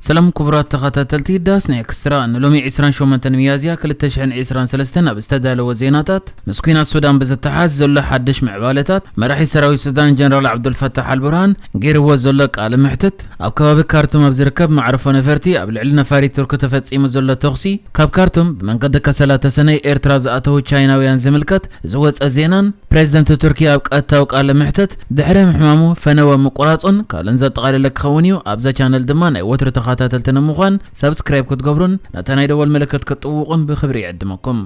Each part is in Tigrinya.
ሰላም ክቡራት ተኸታተልቲ ዳስ ናይ ኤክስትራ፣ ንሎሚ ዕስራን ሸሞንተን ሚያዝያ ክልተ ሽሕን ዕስራን ሰለስተን ኣብ ዝተዳለወ ዜናታት፣ ምስ ኲናት ሱዳን ብዝተሓዝ ዘሎ ሓድሽ ምዕባለታት፣ መራሒ ሰራዊት ሱዳን ጀነራል ዓብዱልፈታሕ ኣልቡርሃን ገይርዎ ዘሎ ቃለ መሕትት፣ ኣብ ከባቢ ካርቱም ኣብ ዝርከብ መዕርፎ ነፈርቲ ኣብ ልዕሊ ነፋሪት ቱርኪ ተፈጺሙ ዘሎ ተኹሲ፣ ካብ ካርቱም ብመንገዲ ከሰላ ተሰነይ ኤርትራ ዝኣተዉ ቻይናውያን ዝምልከት ዝወጸ ዜናን፣ ፕሬዝደንት ቱርኪ ኣብ ቀጥታዊ ቃለ መሕትት ድሕሪ ምሕማሙ ፈነወ ምቁራጹን ካልእን ዘጠቓለለ ክኸውን እዩ። ኣብዛ ቻነል ድማ ናይ ወትሩ ተኸታተልቲ ንምዃን ሳብስክራይብ ክትገብሩን ነታ ናይ ደወል ምልክት ክትጥውቑን ብኽብሪ ይዕድመኩም።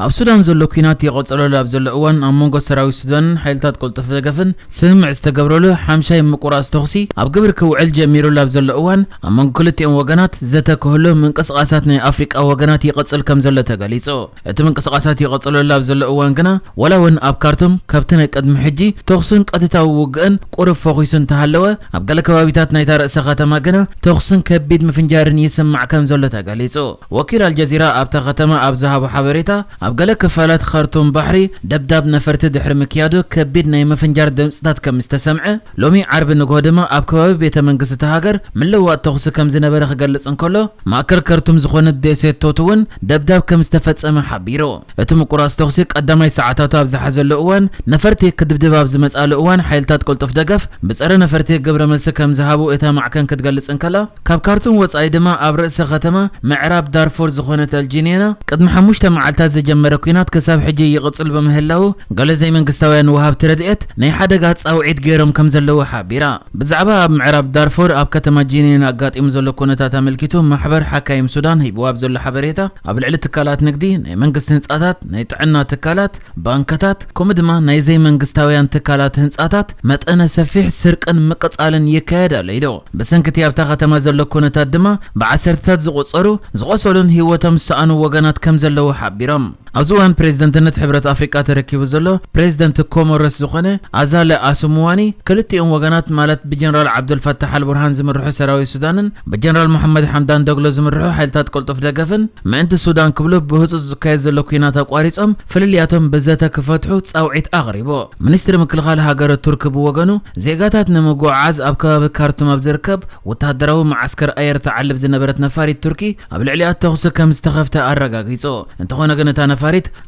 ኣብ ሱዳን ዘሎ ኲናት ይቐጸለሉ ኣብ ዘሎ እዋን፣ ኣብ መንጎ ሰራዊት ሱዳንን ሓይልታት ቅልጡፍ ደገፍን ስምምዕ ዝተገብረሉ ሓምሻይ ምቁራጽ ተኹሲ ኣብ ግብሪ ክውዕል ጀሚሩሉ ኣብ ዘሎ እዋን፣ ኣብ መንጎ ክልቲኦም ወገናት ዘተ ክህሉ ምንቅስቓሳት ናይ ኣፍሪቃ ወገናት ይቐጽል ከም ዘሎ ተገሊጹ። እቲ ምንቅስቓሳት ይቐጽለሉ ኣብ ዘሎ እዋን ግና፣ ዋላ እውን ኣብ ካርቱም ካብቲ ናይ ቅድሚ ሕጂ ተኹስን ቀጥታዊ ውግእን ቁሩብ ፈኺሱ እንተሃለወ፣ ኣብ ገለ ከባቢታት ናይታ ርእሰ ከተማ ግና ተኹስን ከቢድ ምፍንጃርን ይስማዕ ከም ዘሎ ተገሊጹ። ወኪል ኣልጀዚራ ኣብታ ከተማ ኣብ ዝሃቦ ሓበሬታ፣ ኣብ ገለ ክፋላት ካርቱም ባሕሪ ደብዳብ ነፈርቲ ድሕሪ ምክያዱ ከቢድ ናይ ምፍንጃር ድምጽታት ከም ዝተሰምዐ፣ ሎሚ ዓርቢ ንግሆ ድማ ኣብ ከባቢ ቤተ መንግስቲ እታ ሃገር ምልውዋጥ ተኹሲ ከም ዝነበረ ክገልጽ እንከሎ፣ ማእከል ካርቱም ዝኾነት ደሴት ቶት እውን ደብዳብ ከም ዝተፈጸመ ሓቢሩ። እቲ ምቁራጽ ተኹሲ ቀዳማይ ሰዓታቱ ኣብ ዝሓዘሉ እዋን፣ ነፈርቲ ክድብድብ ኣብ ዝመጻሉ እዋን፣ ሓይልታት ቅልጡፍ ደገፍ ብጸረ ነፈርቲ ግብረ መልሲ ከም ዝሃቡ እታ ማዕከን ክትገልጽ እንከላ፣ ካብ ካርቱም ወጻኢ ድማ ኣብ ርእሰ ከተማ ምዕራብ ዳርፎር ዝኾነት ኣልጂኔና ቅድሚ ሓሙሽተ መዓልታት ዝጀመረ ኲናት ክሳብ ሕጂ ይቕጽል ብምህላዉ፣ ገለ ዘይመንግስታውያን ወሃብቲ ረድኤት ናይ ሓደጋ ጻውዒት ገይሮም ከም ዘለዉ ሓቢራ። ብዛዕባ ኣብ ምዕራብ ዳርፎር ኣብ ከተማ ጂኔና ኣጋጢሙ ዘሎ ኩነታት ኣመልኪቱ፣ ማሕበር ሓካይም ሱዳን ሂብዎ ኣብ ዘሎ ሓበሬታ፣ ኣብ ልዕሊ ትካላት ንግዲ፣ ናይ መንግስቲ ህንጻታት፣ ናይ ጥዕና ትካላት፣ ባንክታት፣ ከምኡ ድማ ናይ ዘይመንግስታውያን ትካላት ህንጻታት መጠነ ሰፊሕ ስርቅን ምቅጻልን ይካየድ ኣሎ ኢሉ። ብሰንኪ እቲ ኣብታ ከተማ ዘሎ ኩነታት ድማ ብዓሰርተታት ዝቑጸሩ ዝቖሰሉን ህይወቶም ዝሰኣኑ ወገናት ከም ዘለዉ ሓቢሮም። ኣብዚ እዋን ፕሬዝደንትነት ሕብረት ኣፍሪቃ ተረኪቡ ዘሎ ፕሬዝደንት ኮሞሮስ ዝኾነ ኣዛለ ኣስሙዋኒ፣ ክልቲኦም ወገናት ማለት ብጀነራል ዓብዱልፈታሕ ኣልቡርሃን ዝምርሑ ሰራዊት ሱዳንን ብጀነራል መሐመድ ሓምዳን ደግሎ ዝምርሑ ሓይልታት ቅልጡፍ ደገፍን ምእንቲ ሱዳን ክብሉ ብህጹጽ ዝካየድ ዘሎ ኲናት ኣቋሪጾም ፍልልያቶም ብዘተ ክፈትሑ ጻውዒት ኣቕሪቡ። ሚኒስትሪ ምክልኻል ሃገረ ቱርኪ ብወገኑ፣ ዜጋታት ንምጉዕዓዝ ኣብ ከባቢ ካርቱም ኣብ ዝርከብ ወተሃደራዊ መዓስከር ኣየር ትዓልብ ዝነበረት ነፋሪት ቱርኪ ኣብ ልዕሊኣ ተኹሲ ከም ዝተኸፍተ ኣረጋጊጹ። እንተኾነ ግን እታ ነፋሪት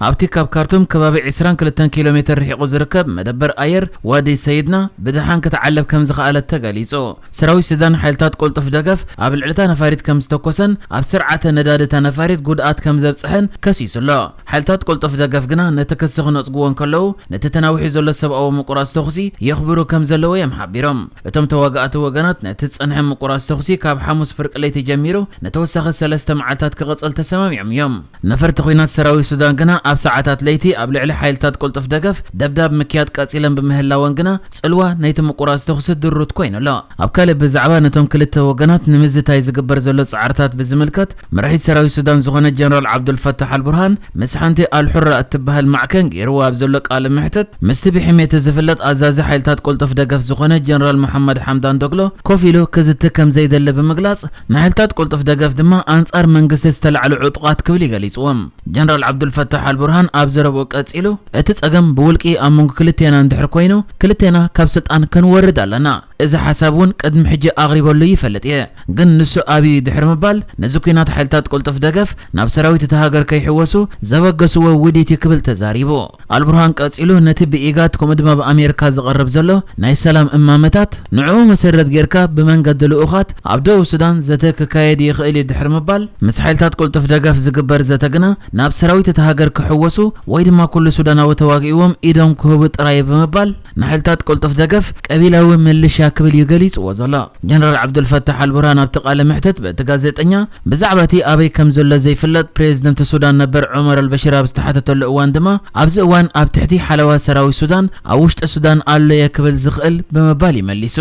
ኣብቲ ካብ ካርቱም ከባቢ ዕስራን ክልተን ኪሎ ሜትር ርሒቑ ዝርከብ መደበር ኣየር ዋዲ ሰይድና ብደሓን ክትዓልብ ከም ዝኸኣለት ተገሊጹ። ሰራዊት ሱዳን ሓይልታት ቅልጡፍ ደገፍ ኣብ ልዕሊ እታ ነፋሪት ከም ዝተኮሰን ኣብ ስርዓተ ነዳዲ እታ ነፋሪት ጉድኣት ከም ዘብጽሐን ከሲሱ ኣሎ። ሓይልታት ቅልጡፍ ደገፍ ግና ነቲ ክሲ ክነጽግዎ እንከለዉ፣ ነቲ ተናዊሑ ዘሎ ሰብኣዊ ምቁራጽ ተኹሲ የኽብሩ ከም ዘለዉ እዮም ሓቢሮም። እቶም ተዋጋእቲ ወገናት ነቲ ዝጸንሐ ምቁራጽ ተኹሲ ካብ ሓሙስ ፍርቂ ለይቲ ጀሚሩ ንተወሳኺ ሰለስተ መዓልታት ክቕጽል ተሰማሚዖም እዮም። ነፈርቲ ኲናት ሰራዊት ሱዳን ግና ኣብ ሰዓታት ለይቲ ኣብ ልዕሊ ሓይልታት ቅልጡፍ ደገፍ ደብዳብ ምክያድ ቀጺለን ብምህላወን ግና ጽልዋ ናይቲ ምቁራጽ ተኹሲ ድሩት ኮይኑ ኣሎ። ኣብ ካልእ ብዛዕባ ነቶም ክልተ ወገናት ንምዝታይ ዝግበር ዘሎ ጻዕርታት ብዝምልከት፣ መራሒ ሰራዊት ሱዳን ዝኾነ ጀነራል ዓብዱልፈታሕ ኣልቡርሃን ምስ ሓንቲ ኣልሑራ እትበሃል ማዕከን ገይርዎ ኣብ ዘሎ ቃለ መሕትት፣ ምስቲ ብሕሜት ዝፍለጥ ኣዛዚ ሓይልታት ቅልጡፍ ደገፍ ዝኾነ ጀነራል መሓመድ ሓምዳን ዶግሎ ኮፍ ኢሉ ክዝቲ ከም ዘይደሊ ብምግላጽ፣ ንሓይልታት ቅልጡፍ ደገፍ ድማ ኣንጻር መንግስቲ ዝተላዕሉ ዕጡቓት ክብል እዩ ገሊጽዎም። ጀነራል ዓብዱልፈታሕ ኣልቡርሃን ኣብ ዘረብኡ ቀጺሉ፣ እቲ ጸገም ብውልቂ ኣብ መንጎ ክልቴና እንድሕር ኮይኑ፣ ክልቴና ካብ ስልጣን ክንወርድ ኣለና። እዚ ሓሳብ እውን ቅድሚ ሕጂ ኣቕሪበሉ ይፈልጥ እየ። ግን ንሱ ኣብዩ ድሕሪ ምባል፣ ነዚ ኲናት ሓይልታት ቅልጡፍ ደገፍ ናብ ሰራዊት እታ ሃገር ከይሕወሱ ዘበገስዎ ውዲት እዩ ክብል ተዛሪቡ። ኣልቡርሃን ቀጺሉ፣ ነቲ ብኢጋድ ከምኡ ድማ ብኣሜሪካ ዝቐርብ ዘሎ ናይ ሰላም እማመታት፣ ንዕኡ መሰረት ጌርካ ብመንገዲ ልኡኻት ኣብ ደቡብ ሱዳን ዘተ ክካየድ ይኽእል እዩ ድሕሪ ምባል፣ ምስ ሓይልታት ቅልጡፍ ደገፍ ዝግበር ዘተ ግና ናብ ሰራዊት እታ ሃገር ክሕወሱ ወይ ድማ ኩሉ ሱዳናዊ ተዋጊእዎም ኢዶም ክህቡ ጥራይ ብምባል፣ ንሓይልታት ቅልጡፍ ደገፍ ቀቢላዊ ምልሻ ክብል እዩ ገሊጽዎ ዘሎ። ጀነራል ዓብዱልፈታሕ ኣልቡርሃን ኣብቲ ቃለ መሕትት በቲ ጋዜጠኛ ብዛዕባ እቲ ኣበይ ከም ዘሎ ዘይፍለጥ ፕሬዝደንት ሱዳን ነበር ዑመር ኣልበሽር ኣብ ዝተሓተተሉ እዋን ድማ፣ ኣብዚ እዋን ኣብ ትሕቲ ሓለዋ ሰራዊት ሱዳን ኣብ ውሽጢ ሱዳን ኣሎ እየ ክብል ዝኽእል ብምባል እዩ መሊሱ።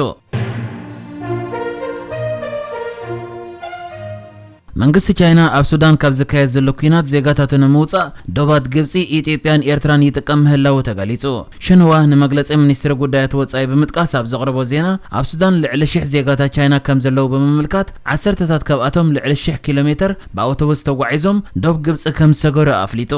መንግስቲ ቻይና ኣብ ሱዳን ካብ ዝካየድ ዘሎ ኲናት ዜጋታቱ ንምውጻእ ዶባት ግብጺ፣ ኢትዮጵያን ኤርትራን ይጥቀም ምህላዉ ተገሊጹ። ሽንዋ ንመግለጺ ሚኒስትሪ ጉዳያት ወጻኢ ብምጥቃስ ኣብ ዘቕረቦ ዜና፣ ኣብ ሱዳን ልዕሊ ሽሕ ዜጋታት ቻይና ከም ዘለዉ ብምምልካት፣ ዓሰርተታት ካብኣቶም ልዕሊ ሽሕ ኪሎ ሜተር ብኣውቶቡስ ተጓዒዞም ዶብ ግብጺ ከም ዝሰገሩ ኣፍሊጡ።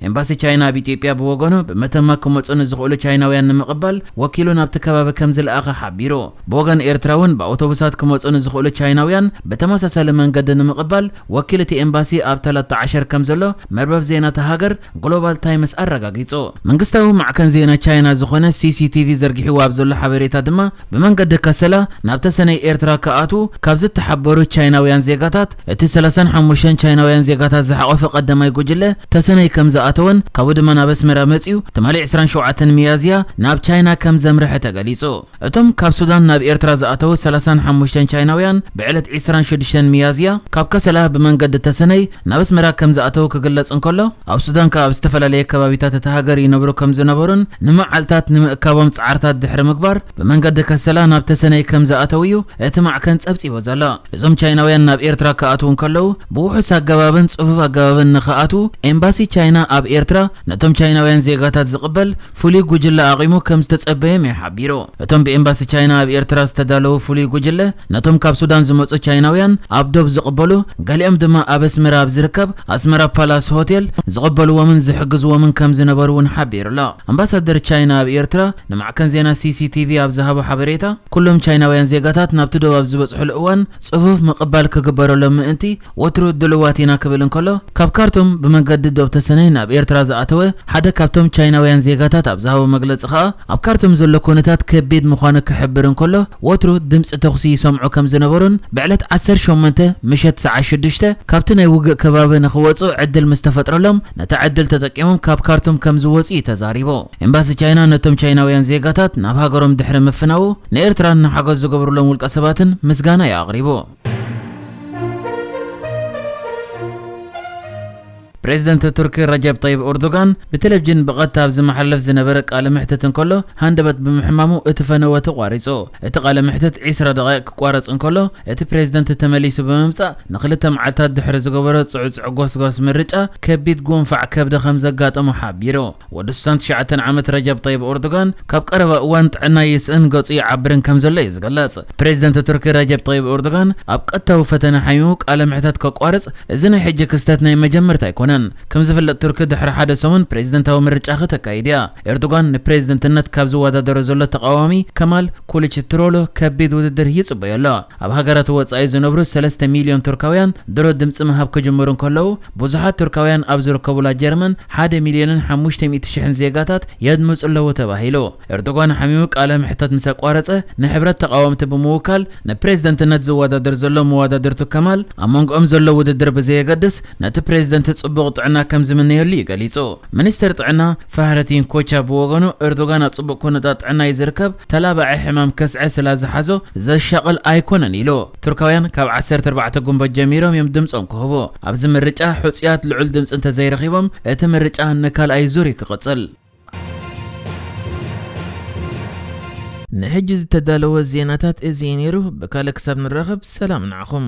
ኤምባሲ ቻይና ኣብ ኢትዮጵያ ብወገኑ፣ ብመተማ ክመጹ ንዝኽእሉ ቻይናውያን ንምቕባል ወኪሉ ናብቲ ከባቢ ከም ዝለኣኸ ሓቢሩ። ብወገን ኤርትራ እውን፣ ብኣውቶቡሳት ክመጹ ንዝኽእሉ ቻይናውያን ብተመሳሳሊ መንገዲ ንምቕባል ወኪል እቲ ኤምባሲ ኣብ ተላታ ዓሸር ከም ዘሎ መርበብ ዜና እታ ሃገር ግሎባል ታይምስ ኣረጋጊጹ። መንግስታዊ ማዕከን ዜና ቻይና ዝኾነ ሲ ሲ ቲ ቪ ዘርጊሕዎ ኣብ ዘሎ ሓበሬታ ድማ፣ ብመንገዲ ከሰላ ናብ ተሰነይ ኤርትራ ክኣትዉ ካብ ዝተሓበሩ ቻይናውያን ዜጋታት፣ እቲ ሰላሳን ሓሙሽተን ቻይናውያን ዜጋታት ዝሓቖፈ ቀዳማይ ጉጅለ ተሰነይ ከም ዝኣተወን ካብኡ ድማ ናብ ኣስመራ መጺኡ ትማሊ ዕስራን ሸውዓተን ሚያዝያ ናብ ቻይና ከም ዘምርሐ ተገሊጹ። እቶም ካብ ሱዳን ናብ ኤርትራ ዝኣተዉ ሰላሳን ሓሙሽተን ቻይናውያን ብዕለት ዕስራን ሽዱሽተን ሚያዝያ ካብ ከሰላ ብመንገዲ ተሰነይ ናብ ኣስመራ ከም ዝኣተዉ ክግለጽ እንከሎ፣ ኣብ ሱዳን ከኣ ኣብ ዝተፈላለየ ከባቢታት እታ ሃገር ይነብሩ ከም ዝነበሩን ንመዓልታት ንምእካቦም ጻዕርታት ድሕሪ ምግባር ብመንገዲ ከሰላ ናብ ተሰነይ ከም ዝኣተዉ እዩ እቲ ማዕከን ጸብጺቡ ዘሎ። እዞም ቻይናውያን ናብ ኤርትራ ክኣትዉ እንከለዉ ብውሑስ ኣገባብን ጽፉፍ ኣገባብን ንኽኣትዉ ኤምባሲ ቻይና ኣብ ኤርትራ ነቶም ቻይናውያን ዜጋታት ዝቕበል ፍሉይ ጉጅለ ኣቒሙ ከም ዝተጸበዮም እዩ ሓቢሩ። እቶም ብኤምባሲ ቻይና ኣብ ኤርትራ ዝተዳለዉ ፍሉይ ጉጅለ ነቶም ካብ ሱዳን ዝመጹ ቻይናውያን ኣብ ዶብ ዝቕበሉ፣ ገሊኦም ድማ ኣብ ኣስመራ ኣብ ዝርከብ ኣስመራ ፓላስ ሆቴል ዝቕበልዎምን ዝሕግዝዎምን ከም ዝነበሩ እውን ሓቢሩ ኣሎ። ኣምባሳደር ቻይና ኣብ ኤርትራ ንማዕከን ዜና ሲ ሲ ቲ ቪ ኣብ ዝሃቦ ሓበሬታ፣ ኩሎም ቻይናውያን ዜጋታት ናብቲ ዶብ ኣብ ዝበጽሕሉ እዋን ጽፉፍ ምቕባል ክግበረሎም ምእንቲ ወትሩ ድልዋት ኢና ክብል እንከሎ፣ ካብ ካርቱም ብመንገዲ ዶብ ተሰነይ ናብ ኤርትራ ዝኣተወ ሓደ ካብቶም ቻይናውያን ዜጋታት ኣብ ዝሃቦ መግለጺ ከኣ፣ ኣብ ካርቱም ዘሎ ኩነታት ከቢድ ምዃኑ ክሕብር እንከሎ፣ ወትሩ ድምጺ ተኹሲ ይሰምዑ ከም ዝነበሩን ብዕለት ዓሰርተ ሸሞንተ ምሸት ሰዓት ሽዱሽተ ካብቲ ናይ ውግእ ከባቢ ንኽወጹ ዕድል ምስ ተፈጥረሎም፣ ነታ ዕድል ተጠቂሞም ካብ ካርቱም ከም ዝወጹ እዩ ተዛሪቡ። ኤምባሲ ቻይና ነቶም ቻይናውያን ዜጋታት ናብ ሃገሮም ድሕሪ ምፍናዉ፣ ንኤርትራን ንሓገዝ ዝገብሩሎም ውልቀ ሰባትን ምስጋና እዩ ኣቕሪቡ። ፕሬዝደንት ቱርኪ ረጀብ ጠይብ ኤርዶጋን ብቴሌቪዥን ብቐጥታ ኣብ ዝመሓለፍ ዝነበረ ቃለ መሕትት እንከሎ፣ ሃንደበት ብምሕማሙ እቲ ፈነወ ተቋሪጹ። እቲ ቃለ መሕትት ዒስራ ደቓይቕ ክቋረጽ እንከሎ፣ እቲ ፕሬዝደንት ተመሊሱ ብምምጻእ፣ ንኽልተ መዓልታት ድሕሪ ዝገበሮ ጽዕጹዕ ጎስጓስ ምርጫ፣ ከቢድ ጉንፋዕ ከብዲ ከም ዘጋጠሞ ሓቢሩ። ወዲ ስሳን ትሽዓተን ዓመት ረጀብ ጠይብ ኤርዶጋን፣ ካብ ቀረባ እዋን ጥዕና ይስእን ገጹ ይዓብርን ከም ዘሎ እዩ ዝግለጽ። ፕሬዝደንት ቱርኪ ረጀብ ጠይብ ኤርዶጋን፣ ኣብ ቀጥታዊ ፈተነ ሓሚሙ ቃለ መሕተት ከቋርጽ፣ እዚ ናይ ሕጂ ክስተት ናይ መጀመርታ ኣይኮነን። ከም ዝፍለጥ፣ ቱርኪ ድሕሪ ሓደ ሰሙን ፕሬዝደንታዊ ምርጫ ከተካይድ እያ። ኤርዶጋን ንፕሬዝደንትነት ካብ ዝወዳደሮ ዘሎ ተቃዋሚ ከማል ኩሊችትሮሎ ከቢድ ውድድር ይጽበዮ ኣሎ። ኣብ ሃገራት ወጻኢ ዝነብሩ ሰለስተ ሚልዮን ቱርካውያን ድሮ ድምጺ ምሃብ ክጅምሩ እንከለዉ፣ ብዙሓት ቱርካውያን ኣብ ዝርከቡላ ጀርመን ሓደ ሚልዮንን ሓሙሽተ ሚእቲ ሽሕን ዜጋታት የድምጹ ኣለዉ ተባሂሉ። ኤርዶጋን ሓሚሙ ቃለ መሕተት ምስ ኣቋረጸ፣ ንሕብረት ተቓወምቲ ብምውካል ንፕሬዝደንትነት ዝወዳደር ዘሎ መወዳድርቱ ከማል፣ ኣብ መንጎኦም ዘሎ ውድድር ብዘየገድስ፣ ነቲ ፕሬዝደንት ጽቡቕ ጥዕና ከም ዝምነየሉ እዩ ገሊጹ። ሚኒስተር ጥዕና ፋህረቲን ኮቻ ብወገኑ፣ ኤርዶጋን ኣብ ጽቡቕ ኩነታት ጥዕና እዩ ዝርከብ፣ ተላባዒ ሕማም ከስዐ ስላ ዝሓዞ ዘሻቕል ኣይኮነን ኢሉ። ቱርካውያን ካብ ዓሰርተ ኣርባዕተ ግንቦት ጀሚሮም እዮም ድምጾም ክህቡ። ኣብዚ ምርጫ ሕጹያት ልዑል ድምጺ እንተዘይረኺቦም፣ እቲ ምርጫ ንካልኣይ ዙር እዩ ክቕጽል። ንሕጂ ዝተዳለወ ዜናታት እዚ እዩ ነይሩ። ብካልእ ክሳብ ንራኸብ፣ ሰላም ንዓኹም።